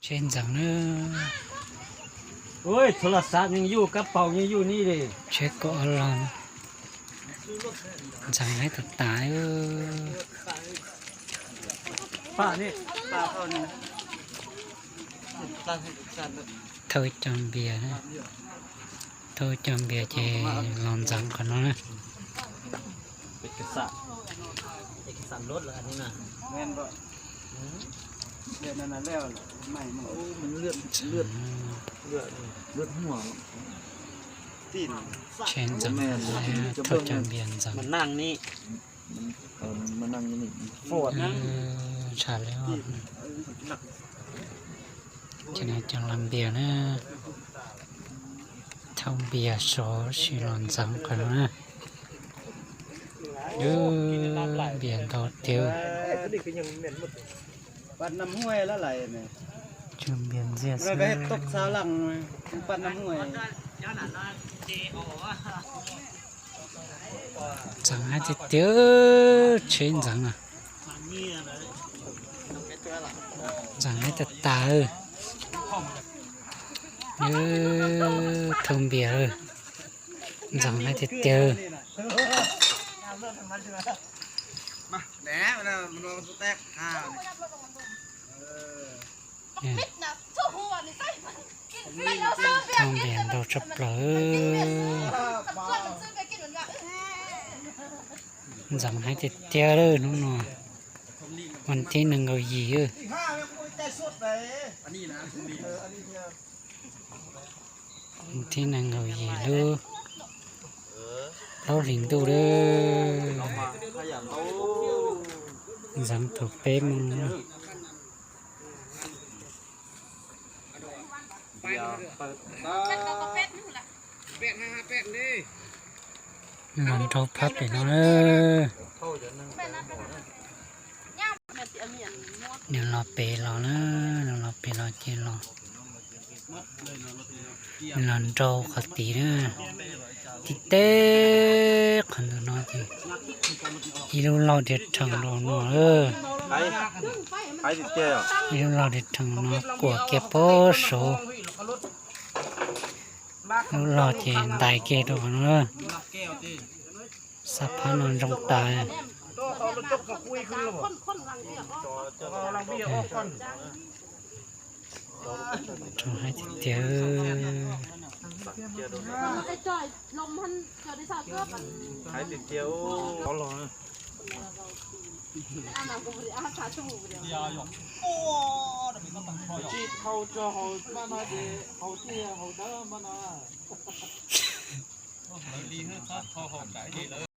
Tsheb ntxeev na. Ui, txhua los xav yeej yuj kab paus yeej yuj ni li. Tsheb kaum ob log. Ntxeev haib tas tas. Thauj cov npias, thauj cov npias ces los ntxeev qhov no na. Tsheb ntxeev, thauj cov npias ntxeev. Tshaj li, ces no cov lag npias na, thauj npias sov si los ntxeev qhov no na. Npias ntau tiag. Tsw npias ntxiag xwb. Ntxeev haib tiag tiag, tsheb ntxeev na. Ntxeev haib tas tas. Thauj npias, ntxeev haib tiag tiag. Thauj npias ntau tshaj plaws. Ntxeev haib tiag tiag lawm hnub no. Vas thib nees nkaum yim, vas thib nees nkaum yim lub plaub hlis ntuj lawm. Ntxeev thaum peb moos. Los nraug phab pem no na. Nws los pem los na, nws los pem los ces los, nws los nraug qhov tid na. Tib teb qhov ntawm no ces ib lub loj diav rhees los no. Ib lub loj diav rhees no kuam kiag pob saud. Lub loj ces ntais kiag rau qhov no. Xab phab no ntsoog tas. Rau hais tiag tiag. Hais tiag tiag. Tsis thau tso hauv maj no ces hauv tiag hauv dawb maj no.